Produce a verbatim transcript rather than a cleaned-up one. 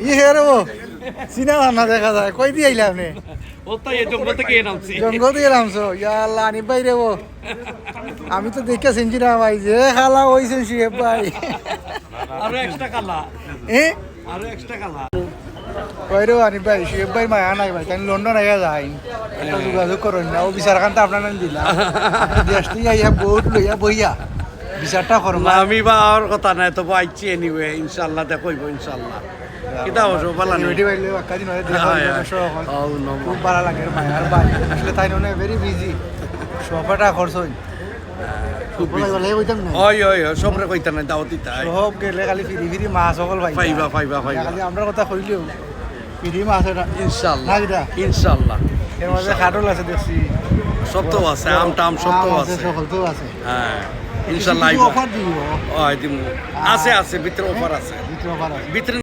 ই হে রে বো, চিনা জানা দেখা যায়। কই দি আইলা আপনে? ও তো এই জঙ্গল থেকে এ নামছি। জঙ্গল দিয়া নামছো? ইয়া আল্লাহ, আনিফ ভাই রে বো। আমি তো দেখিয়া চিনছি না ভাই, যে কালা অইছইন শুয়েব ভাই। আরো এক্সট্রা কালা। এ? আরো এক্সট্রা কালা। কই রে আনিফ ভাই, শুয়েব ভাই মায়া নাই ভাই, তাই লন্ডন আইয়া যাই। একটা যোগাযোগ করইন না, ও বিচার খান তো আপনার নাম দিলা। দেশ থেকে আইয়া ভোট লইয়া বইয়া বিচারটা করবা। আমি বা আর কথা নাই, তবু আইছি এনিওয়ে, ইনশাআল্লাহ দেখা অইবো ইনশাআল্লাহ। কিতা অবশ্য ভালা নাই। সেলিব্রিটি ভাই লইয়া বাক্কা দিন হইলে দেখা হ্যাঁ, অইলে হ্যাঁ। সব হয়। ও, নমো। খুব ভালা লাগের মায়ার ভাই। আসলে তাই নয় ভেরি বিজি। সফাটা করছইন। খুব ভাই, busy। ভাই, কইতাম না। ওই, ওই, ওই, সবরে কইতা নাই, দাওয়াত দিতা হয়। সব গেলে খালি ফিরি ফিরি মাছ অকল ভাই। পাইবা, পাইবা, পাইবা। খালি আমরা কথা কইলেও ফিরি মাছ এটা। ইনশাআল্লাহ। না কিতা? ইনশাআল্লাহ। এর মাঝে খাটল আছে দেখছি। সব তো আছে, আম টাম সব তো আম আছে। সকল তো আছে। হ্যাঁ, ইনশাআল্লাহ কিছু আইবা। অফার দিও। ওই দিমু। আছে, আছে, ভিতরে অফার আছে। ভিতরে অফার আছে। ভিতরে